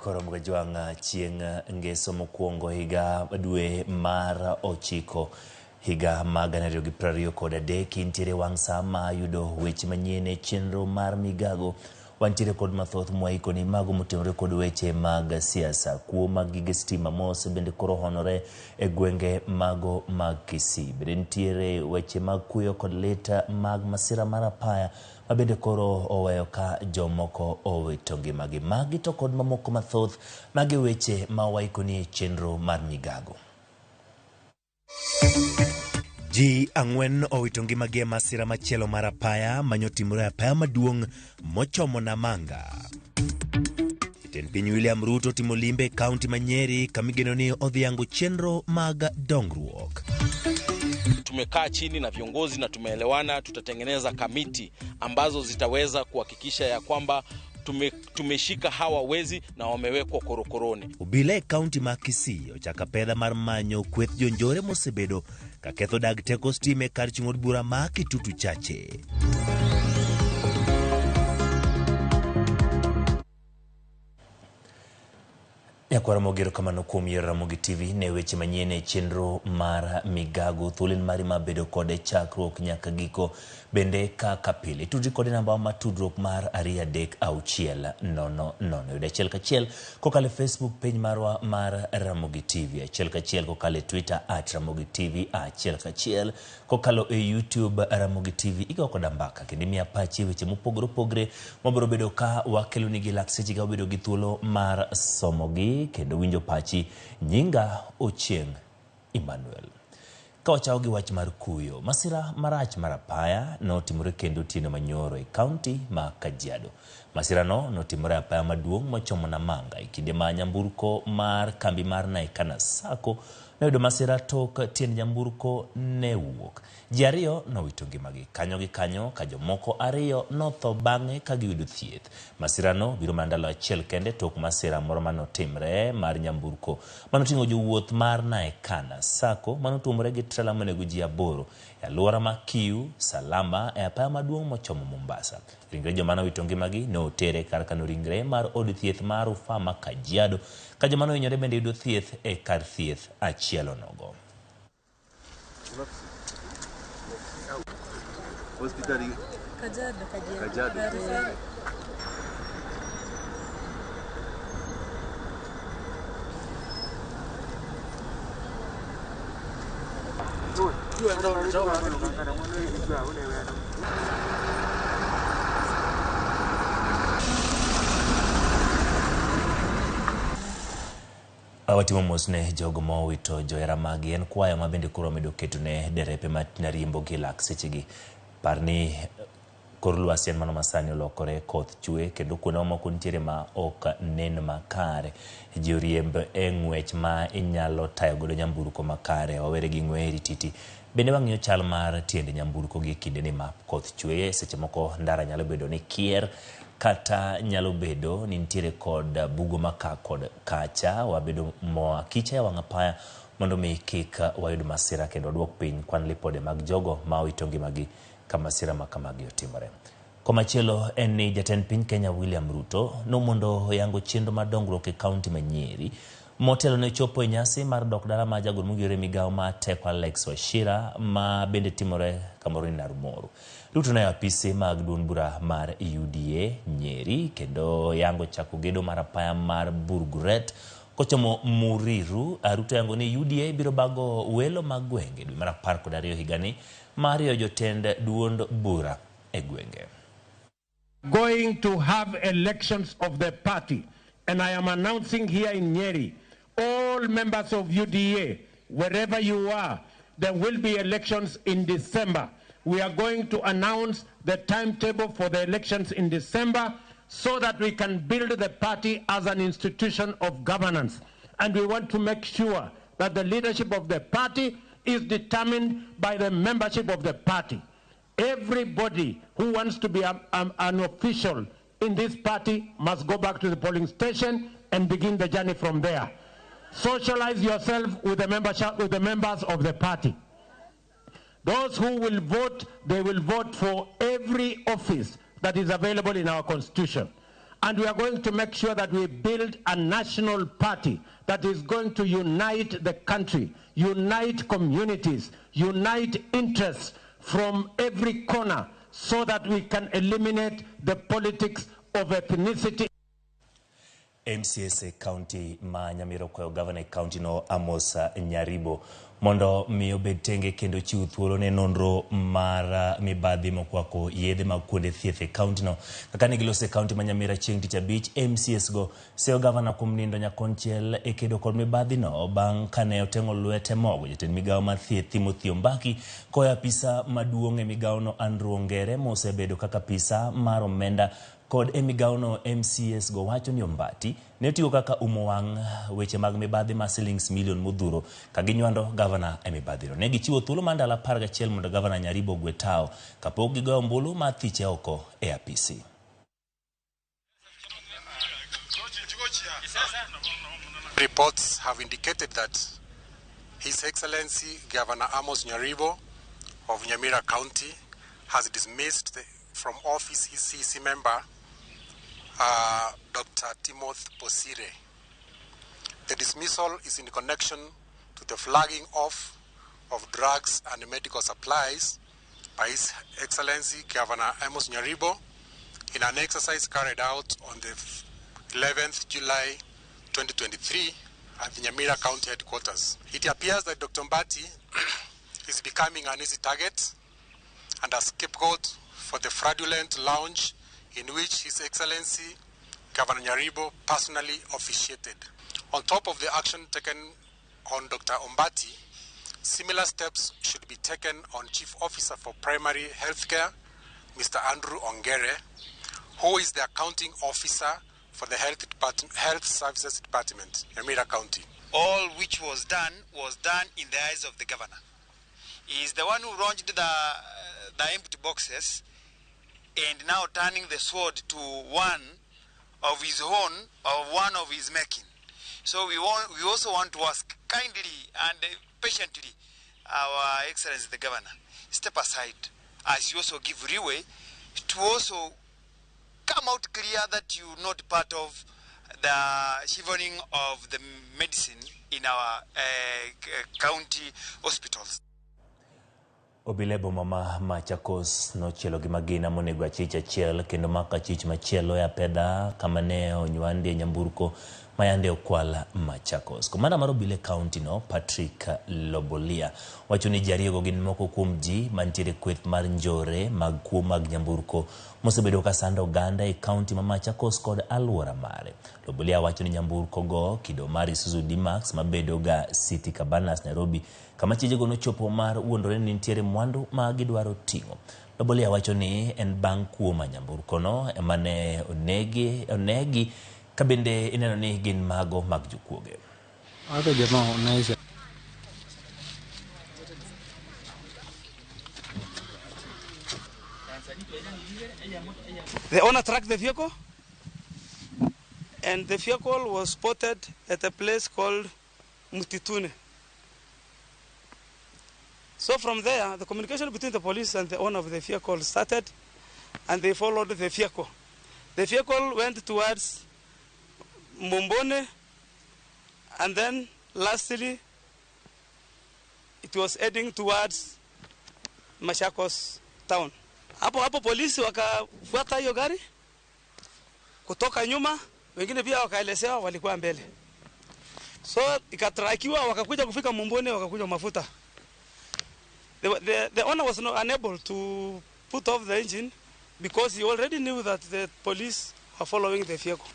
Koromo gajwang' chieng' ngeso mokwongo higa dwe mar ochiko higa mag 2023 intiere wang' sa ma yudo weche manyien e chenro mar migago. Wantiere kod mathoth mwaikoni mago motenore kod weche mag siasa, kuo mag gige stima mos bende koro honore e gwenge mago mag Kisii. Bende nitiere weche mag kuyo kod lit mag masira mar apaya ma bende koro oweyo ka jomoko owito ngimagi. Magi to kod mamoko mathoth, magi weche ma waikoni e chenro mar migago. Ji ang'wen owito ngimagi e masira machielo mar apaya manyotimore e apaya maduong' mochomo Namanga. Jatend piny William Ruto timo limbe e kaunti ma Nyeri kamigeno ni odhi yango chenro mag dongruok. Tumekaa chini na viongozi na tumeelewana, tutatengeneza kamiti ambazo zitaweza kuhakikisha ya kwamba tumeshika hawa wezi na wamewekwa korokoroni. Obila e kaunti ma Kisii ochako apedha mar manyo kweth jonjore mosebedo ka ketho dag teko stima e kar chung' od bura ma Kitutu Chache. Nyakwara Ramogi, erokamano kuom yiero Ramogi TV ne weche manyien e chenro mar Migago. Thuolo en mari mar bedo kode chakruok nyaka giko. Bende kaka pile, tudri kode namba mar tudruok mar 23600. Yud achiel kachiel kokalo e Facebook page marwa mar Ramogi TV. Achiel kachiel kokalo e Twitter at Ramogi TV. Achiel kachiel kokalo e YouTube Ramogi TV. Igo koda mbaka kendo imiya pachi e weche mopogore opogore mabiro bedo ka wakelonigi lak seche ka wabedo gi thuolo mar somogi kendo winjo pachi. Nyinga Ochieng' Emmanuel. Ka wachako gi wach mar kuyo, masira marach mar apaya notimore kendo otieno manyoro e kaunti ma Kajiado. Masirano notimore e apaya maduong' mochomo Namanga e kinde ma nyamburko mar kambi mar Naekana Sacco noyudo masira tok tiend nyamburko ne wuok. Ji ariyo nowito ngimagi kanyo gi kanyo ka jomoko ariyo notho bang'e ka giyudo thieth. Masirano biro mana ndalo achiel kende tok masira moro manotimre mar nyamburko manoting'o jowuoth mar Naekana Sacco manotuomore gi trela monego ji 8 e alwora ma Kiu Salama e apaya maduong' mochomo Mombasa. Ringre joma nowito ngimagi ne oter e kar kano ringre mar od thieth mar rufaa ma Kajiado ka joma nohinyore bende yudo thieth e kar thieth achielo nogo. Hospitali Kajiado. Kajiado. Watimo mos ne jogo ma owito johera maggi. En kwayo ma bende koro wamedo keto ne derepe ma riembo gi lak sechegi. Par ni kor lwasi en mano masani olokore, koth chwe kendo kuonde mamoko nitiere ma ok nen makare. Ji oriemb e ng'wech ma inyalo tayo godo nyamburko makare. Wawere gi ng'weye rititi. Bende wang'iyo chal mar tiend nyamburko gi e kindeni ma koth chweye. Seche moko ndara nyalo bedo ni kier kata nyalo bedo ni nitiere kod bugo maka kod kacha. Wabedo moa kicha e wang' apaya mondo mi kik wayud masira kendo waduok piny kwan lipode mag jogo ma owito ngimagi ka masira ma kamagi otimore. Komachielo en ni jatend piny Kenya William Ruto nomondo oyango chenro mar dongruok e kaunti ma Nyeri. Motelo ne chopo e nyasi mar dok dala mar jagoro mogire migawo mar teko Alex Wachira ma bende timore kamoro ni Narumoru. Ruto ne apise mag duond bura mar UDA Nyeri kendo yango chako gedo mar apaya mar Burguret kochomo Muriru. Ruto yango ni UDA biro bago welo mag gwenge dwe mar 12 higani mar riyo jotend duond bura e gwenge. Going to have elections of the party, and I am announcing here in Nyeri, all members of UDA, wherever you are, there will be elections in December. We are going to announce the timetable for the elections in December so that we can build the party as an institution of governance. And we want to make sure that the leadership of the party is determined by the membership of the party. Everybody who wants to be an official in this party must go back to the polling station and begin the journey from there. Socialize yourself with the membership, with the members of the party. Those who will vote, they will vote for every office that is available in our constitution. And we are going to make sure that we build a national party that is going to unite the country, unite communities, unite interests from every corner so that we can eliminate the politics of ethnicity. MCAs e kaunti ma Nyamira okwayo gavana e kaunti no Amos Nyaribo mondo mi obed tenge kendo chiw thuolo ne nonro mar mibadhi mokwako yedhe mag kuonde thieth e kaunti no. Kaka ne giloso e kaunti ma Nyamira chieng' tich abich, MCAs go seyo gavana kuom nindo nyakonchiel e kedo kod mibadhi no bang' kane oteng'o lwete mogo jatend migawo mar thieth Timothy Ombaki koya apisa maduong' e migawo no Andrew Ongere mosebedo kaka apisa mar omenda kod e migawono MCAs go wacho ni Ombati ne otiyo kaka umo wang' weche mag mibadhi mar silings milion modhuro ka ginywando gavana e mibadhino. Ne gichiwo thuolo mar ndalo 11 mondo gavana Nyaribo ogwe tao kapok gigoyo ombulu mar thiche oko e apisi. Reports have indicated that His Excellency Governor Amos Nyaribo of Nyamira County has dismissed from office his CEC member, Dr. Timothy Bosire. The dismissal is in connection to the flagging off of drugs and medical supplies by His Excellency Governor Amos Nyaribo in an exercise carried out on the 11th July 2023 at the Nyamira County headquarters. It appears that Dr. Mbati is becoming an easy target and a scapegoat for the fraudulent launch in which His Excellency Governor Nyaribo personally officiated. On top of the action taken on Dr. Ombati, similar steps should be taken on Chief Officer for Primary Healthcare, Mr. Andrew Ongere, who is the accounting officer for the Health Services Department, Nyamira County. All which was done in the eyes of the governor. He is the one who launched the empty boxes and now turning the sword to one of his own, or one of his making. So we also want to ask kindly and patiently our Excellency the Governor, step aside as you also give leeway to also come out clear that you're not part of the shivering of the medicine in our county hospitals. Obila e boma ma Machakos nochielo gi magina monego achich achiel kendo mako achich machielo e apedha kama ne onywandie nyamburko ma yande okwal Machakos. Komanda mar obila e kaunti no Patrick Lobolia wacho ni ji ariyogo gin moko kuom ji mantiere kweth mar njore mag kuo mag nyamburko mosebedo ka sando oganda e kaunti ma Machakos kod alwora mare. Lobolia wacho ni nyamburko go kido mar Isuzu D-Max mabedo ga City Cabanas Nairobi kama chijego nochopo mar wuondore ni nitiere mwandu ma gidwaro ting'o. Lobolia wacho ni en bang' kuo ma nyamburko no ema ne onegi ka bende ineno ni gin mago mag jokuoge. The owner tracked the vehicle, and the vehicle was spotted at a place called Mutitune. So from there, the communication between the police and the owner of the vehicle started, and they followed the vehicle. The vehicle went towards Mombone, and then lastly, it was heading towards Machakos town. Hapo hapo polisi wakafuata hiyo gari kutoka nyuma, wengine pia wakaelezewa walikuwa mbele. So ikatrakiwa, wakakuja kufika Mombone, wakakunywa mafuta. The owner was not unable to put off the engine because he already knew that the police were following the vehicle.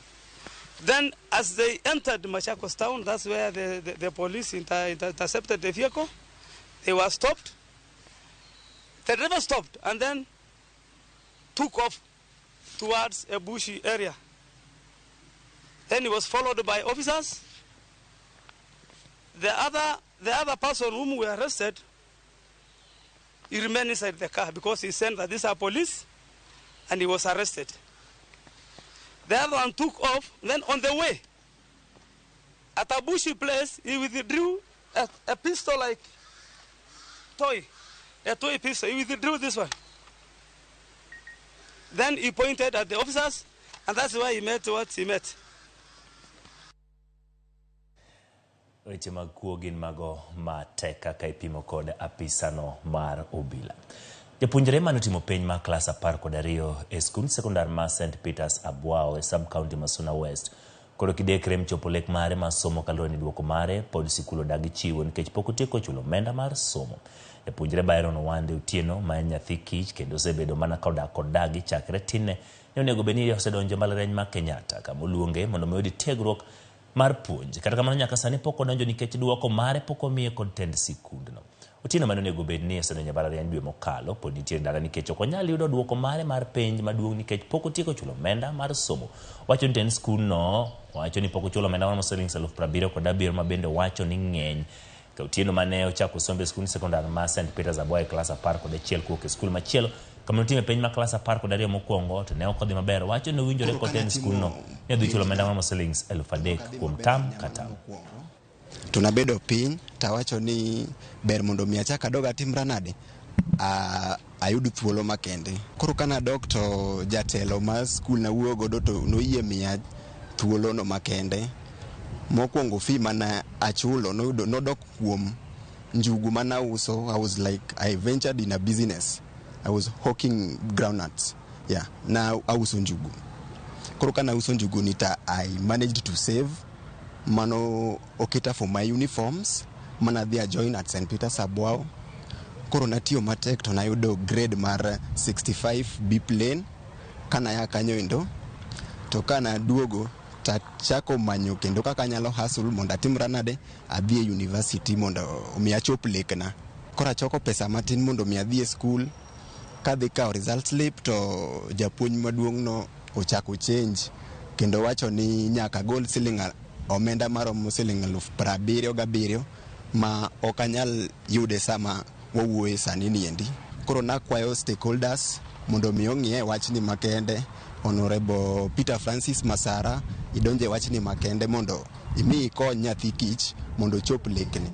Then as they entered Machakos town, that's where the police intercepted the vehicle. They were stopped. The driver stopped and then took off towards a bushy area. Then he was followed by officers. The other person whom we arrested, he remained inside the car because he said that these are police, and he was arrested. The other one took off. Then on the way, at a bushy place, he withdrew a pistol like toy, a toy pistol. He withdrew this one. Then he pointed at the officers And that's why he met what he met. Weche mag kuo gin mago matek kaka ipimo kod apisano mar obila. Japuonjre mane otimo penj mar klas 12 e skund sekondar mar St. Peters Abwao e sub-county ma Suna West koro kidekre mchopo lek mare mar somo kaluwore ni duoko mare pod sikul odagi chiwo nikech pok otieko chulo omenda mar somo. Japuonjre Byron Owande Otieno ma en nyathi kich kendo osebedo mana kodak kod dagi chakre tinne ne onego bed ni osedonjo mbalariany mar Kenyatta kama oluonge mondo mi oyud tiegruok mar puonj. Kata kamano nyaka sani pok odonjo nikech duoko mare pok omiye kod tend sikundno. Otieno mane onego bed ni osedonjo e mbalariany dwe mokalo pod nitie dala nikech ok onyal yudo duoko mare mar penj maduong' nikech pok otieko chulo omenda mar somo. Wacho ni tend skundno wacho ni pok ochulo omenda maromo siling 77,000 ma bende wacho ni ng'eny. Ka Otieno mane ochako sombe e skund sekondar mar St. Peters Abwa e klas 11 kowuok e skul machielo kama notime penj mar klas 12 mokwongo to ne ok odhi maber. Wacho ni owinjore kod tend skundno ni odhi chulo omenda maromo siling 3,000 kuom tam ka tam. To nabedo piny tawacho ni ber mondo mi achak adog atimra nade, ayud thuolo makende. Koro kanadok to jatelo mar skul nawuoyo godo to noyie miya thuolo no makende. Mokwongo fee mana achulo noyudo nodok kuom njugu mana uso. I was like, I ventured in a business. I was hawking groundnuts. Yeah, na auso njugu. Koro kana uso njugu ni ta I managed to save mano oketa for my uniforms mana dhi a join at St. Peter's Abwao. Koro natiyo matek to nayudo grade mar 65 B plane kana ya kanyo endo to kana duogo tachako manyo kendo kaka anyalo hustle mondo atimra nade adhi e university mondo omi achop lekna. Koro achoko pesa matin mondo mi adhi e school. Kadhi kawo result slip to japuonj maduong' no ochako change kendo wacho ni nyaka gol siling omenda maromo siling 77,000 ma ok anyal yude sama wawuoye sani niendi. Koro nakwayo stakeholders mondo mi ong'iye wachni makende. Honorable Peter Francis Masara idonje wachni makende mondo imi ikony nyathi kich mondo ochop lekne.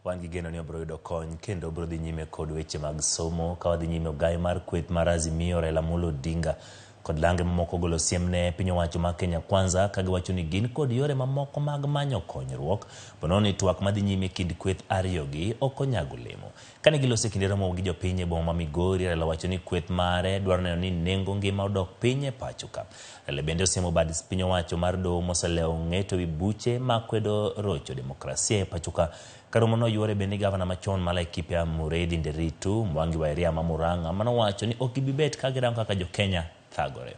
Wan gi geno ni obiro yudo kony kendo obiro dhi nyime kod weche mag somo ka wadhi nyime ogai mar kweth mar Azimio Raila Amolo Odinga kod lange mamoko golo siem ne piny owacho mar Kenya Kwanza ka giwacho ni gin kod yore mamoko mag manyo konyruok ponono ni twak madhi nyime e kind kweth ariyogi ok onyago olemo. Kane giloso e kinde romo gi jopiny e boma ma Migori, Raila wacho ni kweth mare dwaro neno ni nengo ngima odok piny e pacho ka. Raila bende osiemo bad piny owacho mar doho moselewo ng'eto wi buche makwedo rocho demokrasia e pacho ka. Ka romo no yuore bende gavana machon ma Laikipia Mureithi Nderitu, Mwangi wa Iria ma Murang'a manowacho ni ok gibi bet ka girango kaka jo-Kenya thagore.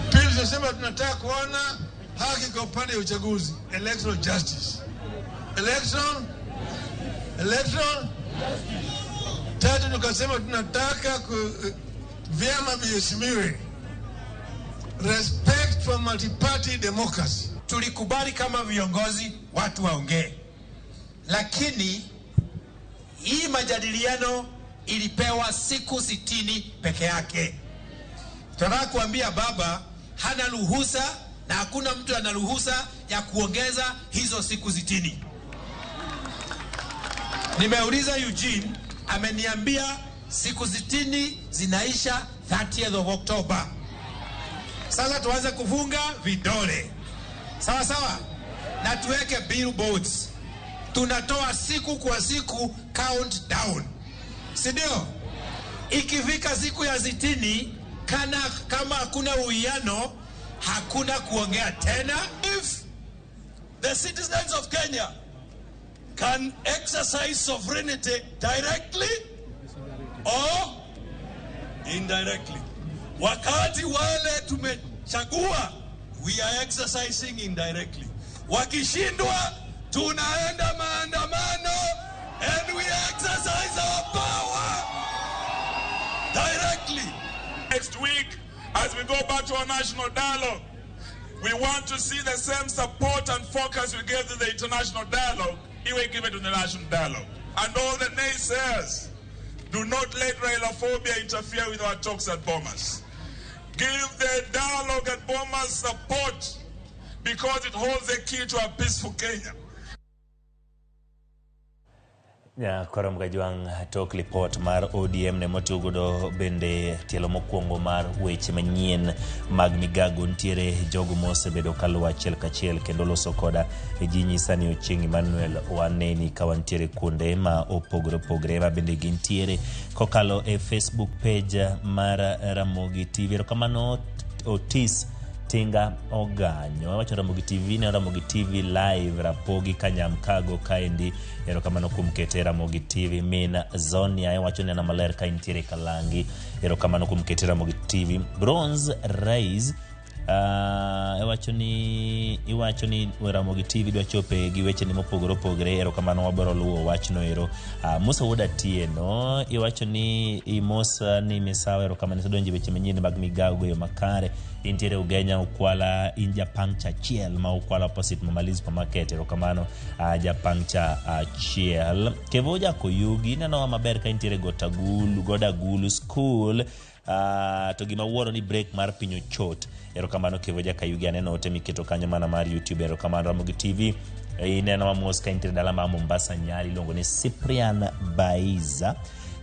Pili, tunasema tunataka kuona haki kwa upande wa uchaguzi, electoral justice, electoral. Tatu, tukasema tunataka vyama viheshimiwe, respect for multi-party democracy. Tulikubali kama viongozi watu waongee, lakini hii majadiliano ilipewa siku 60 peke yake. Tunataka kuambia baba hana ruhusa na hakuna mtu ana ruhusa ya kuongeza hizo siku 60. Nimeuliza Eugene, ameniambia siku 60 zinaisha 30th of October. Sasa tuanze kufunga vidole. Sawa sawa? Na tuweke billboards. Tunatoa siku kwa siku countdown. Si ndio? Ikifika siku ya 60 kama hakuna uwiano, hakuna kuongea tena. If the citizens of Kenya can exercise sovereignty directly or indirectly. Wakati wale tumechagua, we are exercising indirectly. Wakishindwa, tunaenda maandamano and we exercise our power directly. Next week, as we go back to our national dialogue, we want to see the same support and focus we gave to the international dialogue, we give it to the national dialogue. And all the naysayers, Do not let Railaphobia interfere with our talks at Bomas. Give the dialogue at Bomas support because it holds the key to a peaceful Kenya. Nyakwar Mgajwang' tok lipot mar ODM ne motiyogodo bende tielo mokwongo mar weche manyien mag migago nitiere jogo mosebedo kaluwo achiel kachiel kendo loso koda ji nyisa ni Ochieng' Emmanuel waneni ka wantiere kuonde ma opogore opogore ma bende gintiere kokalo e Facebook page mar Ramogi TV. Erokamano Otis Tinga Oganyo wacho Ramogi TV ne Ramogi TV live Rapogi Kanyamkago kaendi erokamano kuom kete Ramogi TV. Min Zonia iwacho nena maler ka intiere Kalangi erokamano kuom kete Ramogi TV. Bronze Rise iwacho ni Ramogi TV dwa chope gi wecheni mopogore opogore erokamano wabiro luwo wachno ero. Musa Wuod Atieno iwacho ni imosa ni misawa erokamano isedonjo e weche manyien mag migawo e yo makare intiere Ugenya Ukwala in japangcha achiel ma Ukwala opposite Mamali supermarket erokamano japangcha achiel. Kevoja Koyugi inenowa maber ka intiere Gotagulu Godagulu school to gima wuoro ni break mar piny ochot erokamano Kevoja Kayugi aneno ote miketo kanyo mana mar YouTube erokamano Ramogi TV ineno mamos ka intiere dala mar Mombasa Nyali iluongo ni Cyprian Baiza.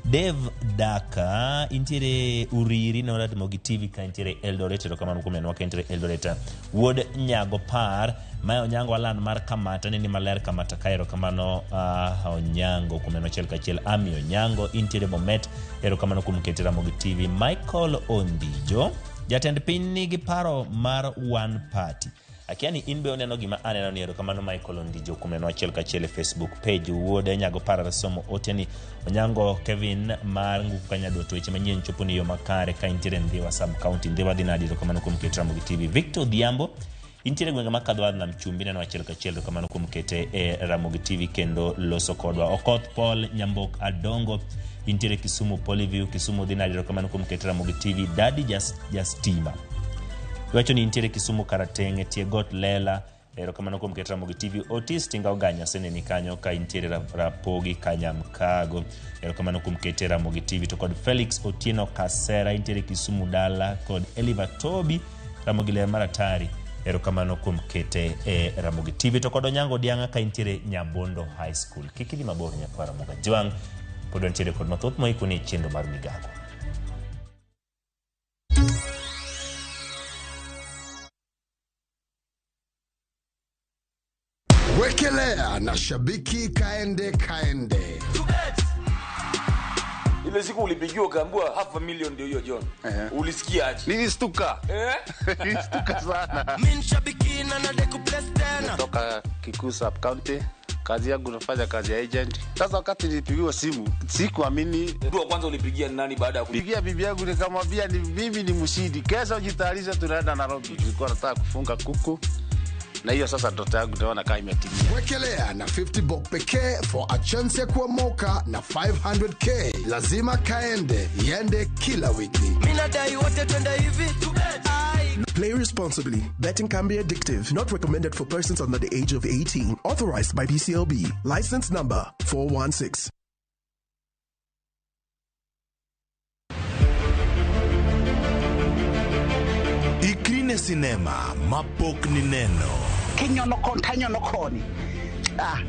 Dave Daka intiere Uriri ne Ramogi TV ka intiere Eldoret erokamano kuom nenowa ka intiere Eldoret. Wuod Nyago Par mae Onyango Alan mar Kamata neni maler Kamata ka erokamano Onyango kuom neno achiel kachiel. Ami Onyango intiere Bomet erokamano kuom kete Ramogi TV. Michael Ondijo jatend piny nigi paro mar one party akia ni in be oneno gima aneno ni erokamano Michael Ondijo kuom neno achiel kachiel e Facebook page. Wuod Nyago Par somo ote ni Onyango Kevin mar Nguku Kanyadot weche manyien chopo ni yo makare ka intiere Ndhiwa sub county Ndhiwa dhi nadi erokamano kuom kete Ramogi TV. Victor Odhiambo intiere gwenge ma Kadhwadh Nam Chumbi neno achiel kachiel erokamano kuom kete e Ramogi TV kendo loso kodwa. Okoth Paul Nyambok Adongo intiere Kisumu Polyview Kisumu dhi nadi erokamano kuom kete Ramogi TV. Dadi Jastima iwacho ni intiere Kisumu Karateng' e tie got Lela erokamano kuom keto Ramogi TV. Otis Tinga Oganya aseneni kanyo ka intiere Rapogi Kanyamkago erokamano kuom kete Ramogi TV. To kod Felix Otieno Kasera intiere Kisumu Dala kod Eliva Tobi Ramogi Ler Maratari erokamano kuom kete e Ramogi TV. To kod Onyango Dianga ka intiere Nyabondo High School. Kik idhi mabor nyakwar Ramogi Ajwang' pod wantiere kod mathoth moikoni e chenro mar migago. Wekelea na shabiki kaende kaende. Ile siku ulipigiwa ukaambiwa half a million ndio hiyo John. Ulisikia aje? Nilistuka. Nilistuka sana. Mimi shabiki na nadeku bless tena. Kutoka Kikuyu Sub County. Kazi yangu nafanya kazi ya agent. Sasa wakati nilipigiwa simu, sikuamini. Mtu wa kwanza ulipigia ni nani baada ya kupigia bibi yangu nikamwambia ni mimi ni mshindi. Kesho jitayarishe tunaenda Nairobi. Nilikuwa nataka kufunga kuku. Na hiyo sasa ndoto yangu naona kama imetimia. Wekelea na 50 bob pekee for a chance ya kuomoka na 500k. Lazima kaende, iende kila wiki. Mimi nadai wote twende hivi. Play responsibly. Betting can be addictive. Not recommended for persons under the age of 18. Authorized by BCLB. License number 416. Ikrine sinema mapok ni neno. Kinyono kon tanyono koni.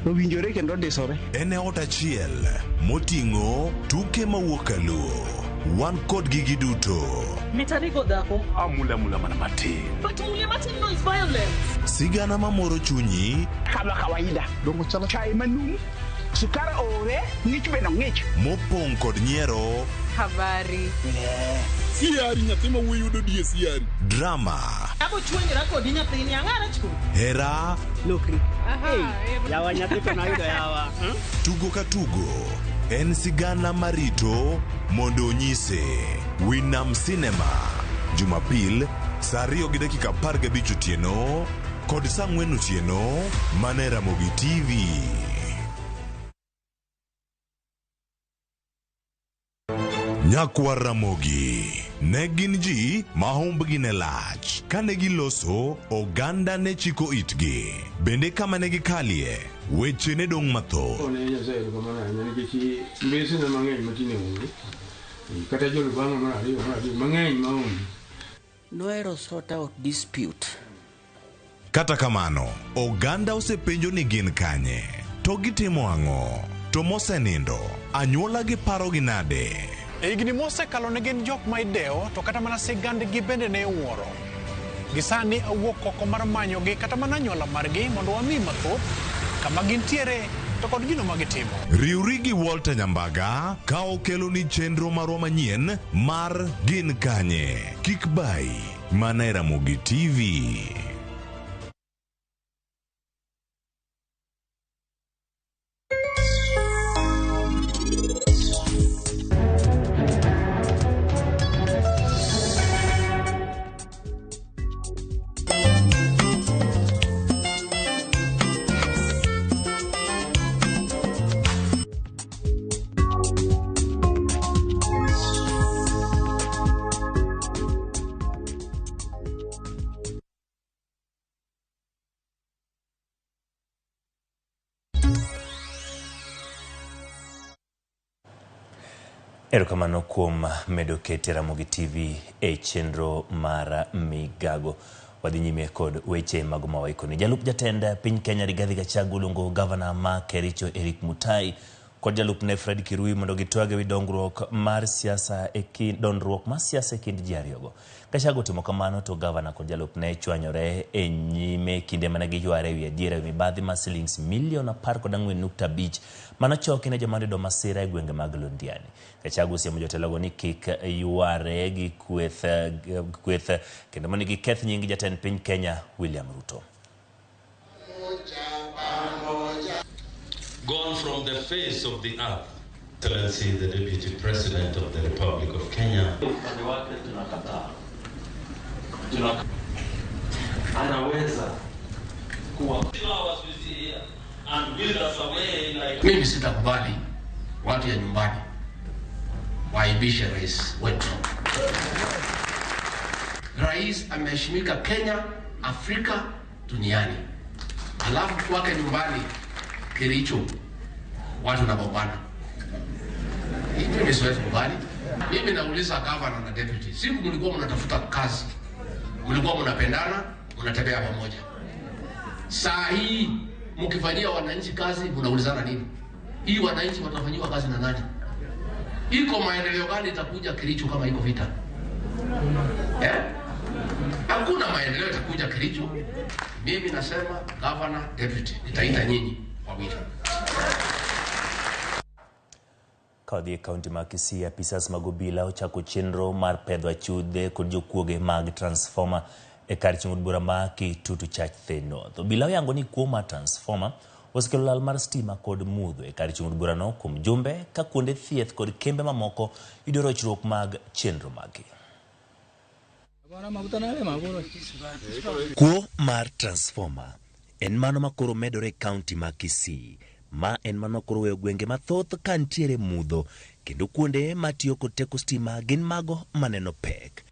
Owinjore kendo ndisore. En e ot achiel moting'o tuke mawuok kaluo. Wan kodgi giduto. Mitarigo dhako. Amula mula mana matin. But mule matin no is violence. Sigana mamoro chunyi. Kama kawaida. Dongo chala chai manum. Sukara ore, ng'ich be no ng'ich. Mopong' kod nyiero. Habari. Siari nyathi ma wuoyi yudo die siari. Drama. Abo chwenyra kodi nyathini ang'ara chwo. Hera. Lokri. Yawa nyathi to nayudo yawa. Tugo ka tugo. En sigana marito mondo onyise. Winam Cinema. Jumapil, saa 2:15 otieno kod saa 4 otieno mana e Ramogi TV. Nyakwar Ramogi ne gin ji ma humbgi ne lach. Kane giloso, oganda ne chiko itgi. Bende kama ne gikalie, weche ne dong' mathoth. Ne Nyasaye erokamano ahinya nikech mbesena mang'eny matinde onge. Kata jolubanga mar ariyo mar adek mang'eny maonge. Nohero sort out dispute. Kata kamano, oganda osepenjo ni gin kanye, to gitimo ang'o, to mosenindo, anyuola gi parogi nade? E higni mosekalo ne gin jok ma idewo to kata mana sigandgi bende ne iwuoro. Gisani awuok oko mar manyogi kata mana anyuola margi mondo wami mathoth kama gintiere to kod gino ma gitimo. Riwri gi Walter Nyambaga ka okeloni chenro marwa manyien mar Gin Kanye? Kik bayi mana e Ramogi TV. Erokamano kuom medo kete Ramogi TV e chenro mar Migago. Wadhi nyime kod weche mago ma waikoni. Jalup jatend piny Kenya Rigathi Gachagua oluongo gavana ma Kericho Eric Mutai kod jalupne Fred Kirui mondo gitwag ewi dongruok mar siasa e kind dondruok mar siasa e kind ji ariyogo. Gachagua otimo kamano to gavana kod jalupne chwanyore e nyime kinde mane giyware ewi adiera ewi mibadhi mar silings milion 14.5 manochoki ne joma noyudo masira e gwenge mag Londiani. Gachagua osiemo jotelogo ni kik yware gi kweth kendo mondo giketh nying jatend piny Kenya William Ruto. Gone from the face of the earth. Excellency, the Deputy President of the Republic of Kenya. Upande wake tunakataa. Anaweza kuwa Mimi sitakubali watu ya nyumbani waibishe rais wetu. Rais ameheshimika Kenya, Afrika, duniani. Alafu kwake nyumbani Kericho watu wanagombana. Mimi siwezi kubali. Mimi nauliza governor na deputy, siku mlikuwa mnatafuta kazi, mlikuwa mnapendana, mnatembea pamoja. Saa hii mkifanyia wananchi kazi mnaulizana nini? Hii wananchi watafanyiwa kazi na nani? Iko maendeleo gani itakuja Kericho kama iko vita? Hakuna maendeleo itakuja Kericho. Mimi nasema governor, deputy, nitaita nyinyi wawili. Ka wadhi e kaunti ma Kisii, apisas mag obila ochako chenro mar pedho achudhe kod jokuoge mag transformer e kar chung' od bura ma Kitutu Church The North. Obila oyango ni kuo mar transformer osekelo lal mar stima kod mudho e kar chung' od burano kuom jumbe ka kuonde thieth kod kembe mamoko yudo rochruok mag chenro maggi. Kuo mar transformer en mano makoro medore e kaunti ma Kisii. Ma en mano makoro weyo gwenge mathoth ka ntiere mudho kendo kuonde matiyo kod teko stima gin mago maneno pek.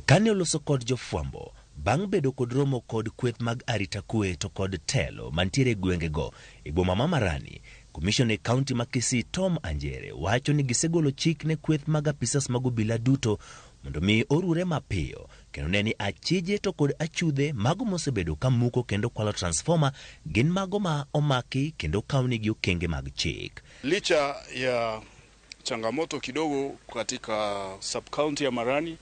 Kane oloso kod jofwambo bang' bedo kod romo kod kweth mag arita kwe to kod telo mantiere e gwengego e boma ma Marani, Commissioner e kaunti ma Kisii Tom Anjere wacho ni gisegolo chik ne kweth mag apisas mag obila duto mondo mi orure mapiyo kendo ne ni achije to kod achudhe mago mosebedo ka muko kendo kwalo transformer gin mago ma omaki kendo kawnigi okenge mag chik. Licha ya changamoto kidogo katika sub-county ya Marani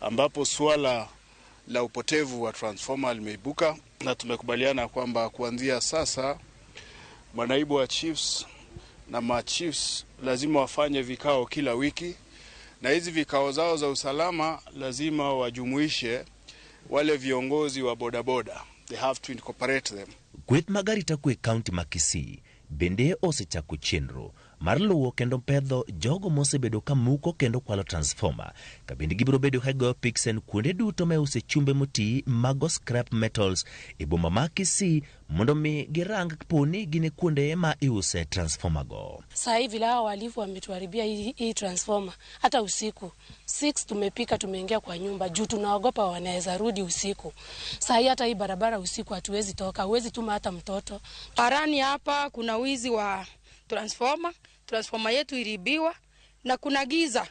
ambapo suala la upotevu wa transformer limeibuka, na tumekubaliana kwamba kuanzia sasa manaibu wa chiefs na machiefs lazima wafanye vikao kila wiki, na hizi vikao zao za usalama lazima wajumuishe wale viongozi wa bodaboda. They have to incorporate them. Kweth mag arita kwe kaunti ma Kisii bende osechako chenro mar luwo kendo pedho jogo mosebedo ka muko kendo kwalo transformer. Kabende gibiro bedo ka gigoyo piksen kuonde duto ma iuse chumbe moti mago scrap metals e boma ma Kisii mondo mi girang poni gin e kuonde ma iuse transformer go. Saa hii vile hao wahalifu wametuharibia hii transformer, hata usiku 6 tumepika tumeingia kwa nyumba juu tunaogopa wanaweza rudi usiku. Saa hii hata hii barabara usiku hatuwezi toka, huwezi tuma hata mtoto. Parani hapa kuna wizi wa transformer, transformer yetu iliibiwa na kuna giza.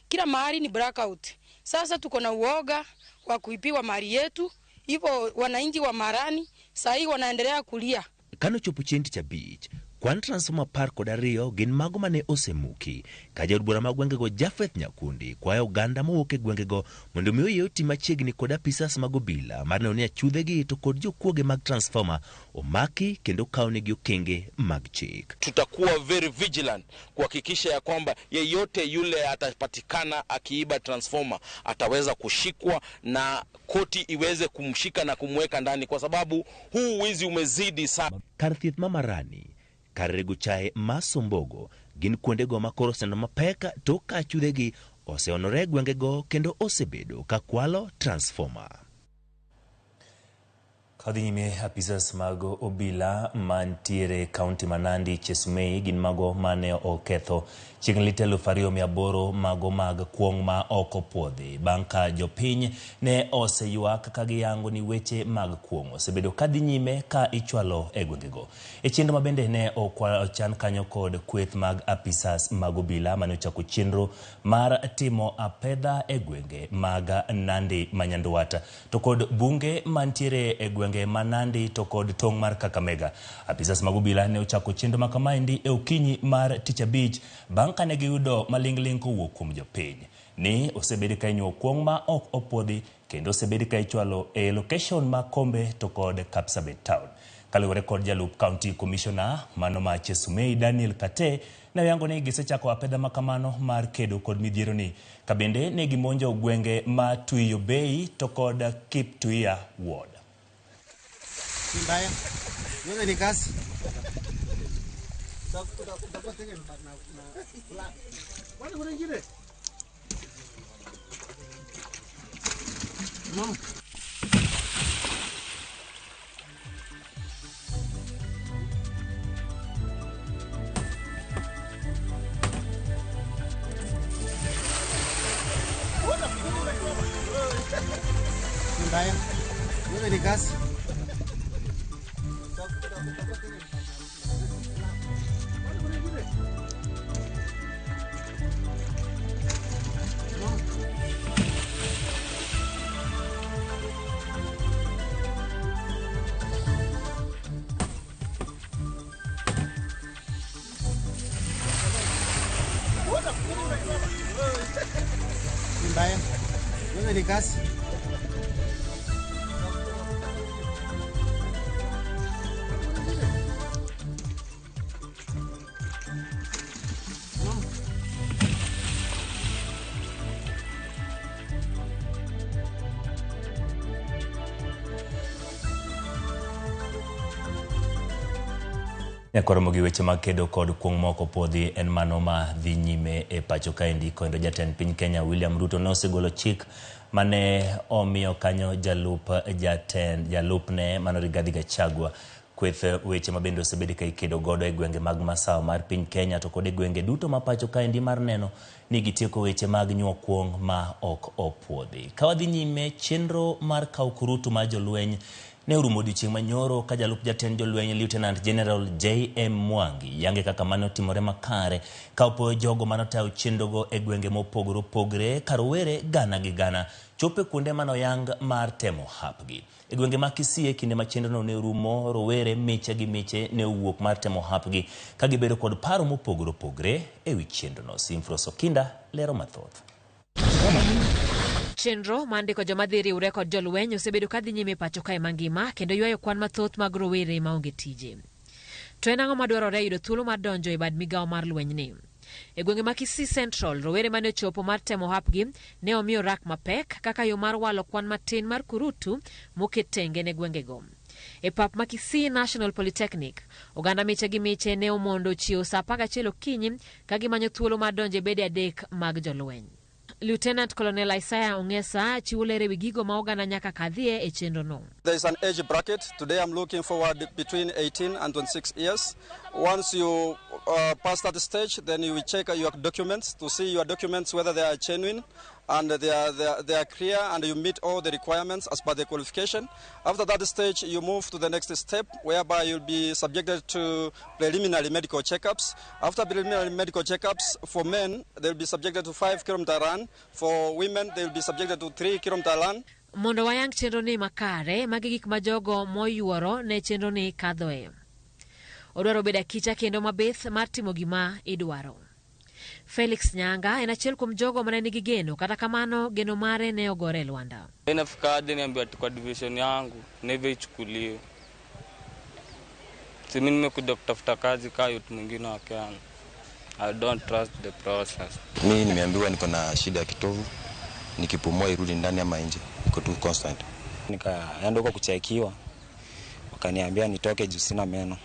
Kila mahali ni blackout. Sasa tuko na uoga wa kuibiwa mali yetu. Hivyo wananchi wa Marani saa hii wanaendelea kulia. Kano chopo chieng' tich abich, kwan transformer 12 gin mago mane osemuki ka jaod bura ma gwengego Japheth Nyakundi kwayo oganda mowuok e gwengego mondo mi oyie oti machiegni kod apisas mag obila mar neno ni achudhegi to kod jokuoge mag transformer omaki kendo okawnegi okenge mag chik. Tutakuwa very vigilant kuhakikisha ya kwamba yeyote yule atapatikana akiiba transformer ataweza kushikwa na koti iweze kumshika na kumweka ndani, kwa sababu huu wizi umezidi sana. Kar thieth ma Marani, kar rego chae ma Sombogo gin kuondego ma koro osendo mapek tok ka achudhegi oseonore e gwengego kendo osebedo ka kwalo transformer. Kadhi nyime, apisas mag obila mantiere kaunti ma Nandi Chesumei gin mago mane oketho chiegni lita 2800 mago mag kuong' ma ok opuodhi bang' ka jopiny ne oseywak ka giyango ni weche mag kuong' osebedo kadhi nyime ka ichwalo e gwengego. E chenro mabende ne ochan kanyo kod kweth mag apisas mag obila mane ochako chenro mar timo apedha e gwenge mag Nandi ma Nyandwat to kod bunge mantiere e gwenge ma Nandi to kod tong' mar Kakamega. Apisas mag obila ne ochako chenro ma kamaendi e okinyi mar tich abich bang' kane giyudo maling'ling' kowuok kuom jopiny ni osebed ka inyuo kuong' ma ok opuodhi kendo osebed ka ichwalo e location ma Kombe to kod Kapsabet town. Kaluwore kod jalup county commissioner mano ma Chesumei Daniel Kate ne oyango ni gisechako apedha makamano mar kedo kod midhiero ni kabende ne gimonjo gwenge ma Tuiyo Bay to kod Kiptuiya ward. Mbaya. Wewe ni kazi. Mbaya. Wewe ni kazi. Mbaya. Wewe ni kazi. Nyakoromo gi weche mag kedo kod kuong' moko puodhi en mano ma dhi nyime e pacho kaendi kendo jatend piny Kenya William Ruto ne osegolo chik mane omiyo kanyo jalupne mano Rigathi Gachagua kweth weche mabende osebed ka ikedo godo e gwenge mag masawa mar piny Kenya to kod e gwenge duto ma pacho kaendi mar neno ni gitieko weche mag nyuo kuong' ma ok opuodhi. Ka wadhi nyime, chenro mar kawo kurutu mar jolweny ne orumo odiochieng' manyoro ka jalup jatend jolweny Lieutenant General J.M. Mwangi yange kaka mane otimore makare ka opoyo jogo mane otayo chenrogo e gwenge mopogore opogore ka rowere gana gi gana chopo e kuonde mane oyang mar temo hapgi. E gwenge ma Kisii e kinde ma chenrono ne orumo, rowere miche gi miche ne owuok mar temo hapgi ka gibedo kod paro mopogore opogore e wi chenrono. Simfros Okinda lero mathoth. Chenro mar ndiko joma dhi riwre kod jolweny osebedo ka dhi nyime pacho kae mangima kendo ywayo kwan mathoth mag rowere maonge tije. To en ang'o madwarore yudo thuolo mar donjo e bad migawo mar lwenyni? E gwenge ma Kisii Central, rowere mane ochopo mar temo hapgi ne omiyo rak mapek kaka yo mar walo kwan matin mar kurutu moket tenge ne gwengego. E pap ma Kisii National Polytechnic, oganda miche gi miche ne omondo chiewo saa 11 okinyi ka gimanyo thuolo mar donjo e bede adek mag jolweny. Lieutenant Colonel Isaiah Ongesa chiwo ler ewi gigo ma oganda nyaka kadhie e chenrono. There is an age bracket. Today I'm looking forward between 18 and 26 years. Once you pass that stage, then you will check your documents to see your documents whether they are genuine and they are clear and you meet all the requirements as per the qualification. After that stage, you move to the next step whereby you'll be subjected to preliminary medical checkups. After preliminary medical checkups, for men, they'll be subjected to 5 kilometer run. For women, they'll be subjected to 3 kilometer run. Mondo wayang chenro ni makare, magi gik ma jogo moyuoro ne chenro ni kadhoe. Odwaro bedo akicha kendo mabith mar timo gima idwaro. Felix Nyanga en achiel kuom jogo mane nigi geno, kata kamano geno mare ne ogore e lwanda. Inafika hadi niambiwa ati kwa division yangu na hivyo ichukuliwe. Si mimi nimekuja kutafuta kazi kaa youth mwingine wa Kenya. I don't trust the process. Mimi nimeambiwa niko na shida ya kitovu, nikipumua irudi ndani ama nje, iko tu constant. Nikaenda huko kuchekiwa, wakaniambia nitoke juu sina meno.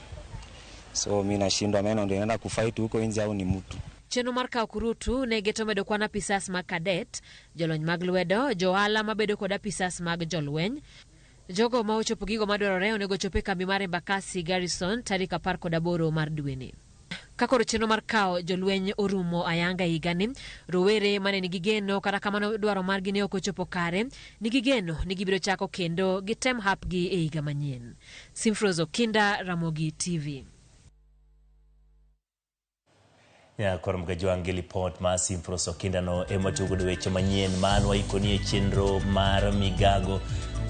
So mimi nashindwa meno ndio naenda kufight huko nje au ni mtu. Chenro mar kawo kurutu ne geto medo kwan apisas mag cadet, jolony mag lwedo, johala mabedo kod apisas mag jolweny. Jogo ma ochopo gigo madwarore onego ochop e kambi mar Embakasi Garrison tarik 18 mar dweni. Ka koro chenro mar kawo jolweny orumo ayanga e higani, rowere mane nigi geno kata kamano dwaro margi ne ok ochopo kare, nigi geno ni gibiro chako kendo gitem hapgi e higa manyien. Simfrozo Kinda, Ramogi TV. Nyakoro Mgajwang' gi lipot mar Simfrozo Kinda no ema tugo weche manyien man waikoni e chenro mar migago.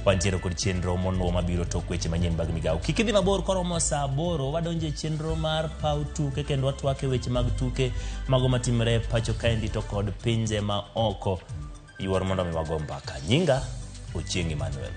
Wantiere kod chenro monuo mabiro tok weche manyien mag migago. Kik idhi mabor koromo saa 8 wadonjo e chenro mar paw tuke kendo watwak e weche mag tuke mago matimore pacho kaendi to kod pinje ma oko. Yuor mondo mi wago mbaka. Nyinga Ochieng' Emmanuel.